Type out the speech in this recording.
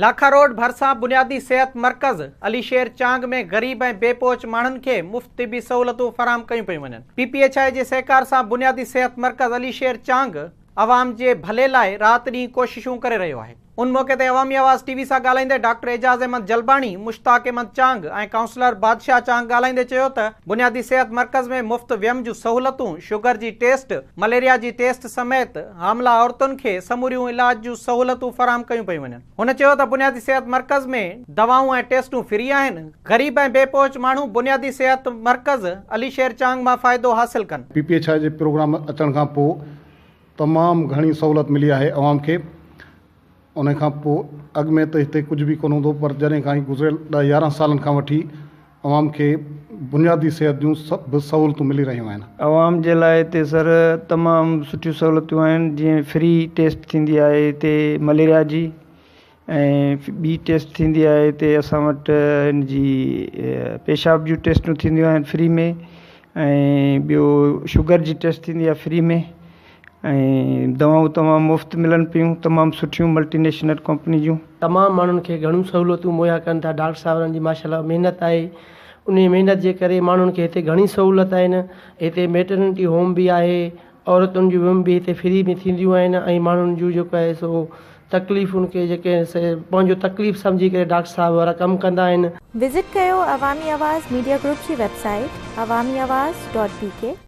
Lakha road ڀرسان بنيادي صحت مرڪز علي شير چانگ ۾ غريب ۽ بي پهچ ماڻهن کي مفت طبي سهولتون فراهم ڪيون پيون وڃن. پي پي ايڇ I جي سهڪار سان بنيادي صحت مرڪز علي شير چانگ عوام جي ڀلي لاء رات ڏينهن ڪوششون ڪري رهيو آهي. ان موقعي تي عوامي آواز ٽي وي سان ڳالهائيندي ڊاڪٽر اعجاز احمد جلباڻي، مشتاق احمد چانگ ۽ ڪائونسلر بادشاهه چانگ ڳالهائيندي چيو ته بنيادي صحت مرڪز ۾ مفت ويم جون سهولتون، شگر جي ٽيسٽ، مليريا جي ٽيسٽ سميت حاملا عورتن کي سموريون علاج جون سهولتون فراهم ڪيون پيون وڃن. هن چيو ته بنيادي صحت مرڪز ۾ دوائون ۽ ٽيسٽون فري آهن، غريب ۽ بي پهچ ماڻهو بنيادي صحت مرڪز علي شير چانگ مان فائدو حاصل ڪن. پي پي ايڇ I جي پروگرام اچڻ کان پوء تمام گهڻي سهولت ملي آهي عوام کي ان کان پوء اڳ ۾ ته هتي ڪجهه به ڪونه هوندو پر جڏهن کان هي گذريل ڏهه يارهن سالن کان وٺي عوام کي بنيادي صحت جون سڀ سهولتون ملي رهيون آهن. عوام جي لاء هتي سر تمام سٺيون سهولتون آهن جيئن فري ٽيسٽ ٿيندي آهي هتي مليريا جي ۽ ٻي ٽيسٽ ٿيندي آهي هتي اسان وٽ هن جي پيشاب جون ٽيسٽون ٿينديون آهن فري ۾ ۽ ٻيو شگر جي ٽيسٽ ٿيندي آهي فري ۾ ۽ دوائون تمام مفت ملن پيون تمام سٺيون ملٽي نيشنل ڪمپني جون. تمام ماڻهن کي گهڻيون سهولتون مهيا ڪن ٿا ڊاڪٽر صاحبن جي ماشاء الله محنت آهي انهي محنت جي ڪري ماڻهن کي هتي گهڻي سهولت آهن هتي ميٽرنٽي هوم به آهي عورتن جون ويم به هتي فري ۾ ٿينديون آهن ۽ ماڻهن جون جيڪو آهي سو تڪليفن کي جيڪي سي پنهنجو تڪليف سمجهي ڪري ڊاڪٽر صاحب وارا ڪم ڪندا آهن. وزٽ ڪيو عوامي آواز ميڊيا گروپ جي website Awami Awaz dot B K.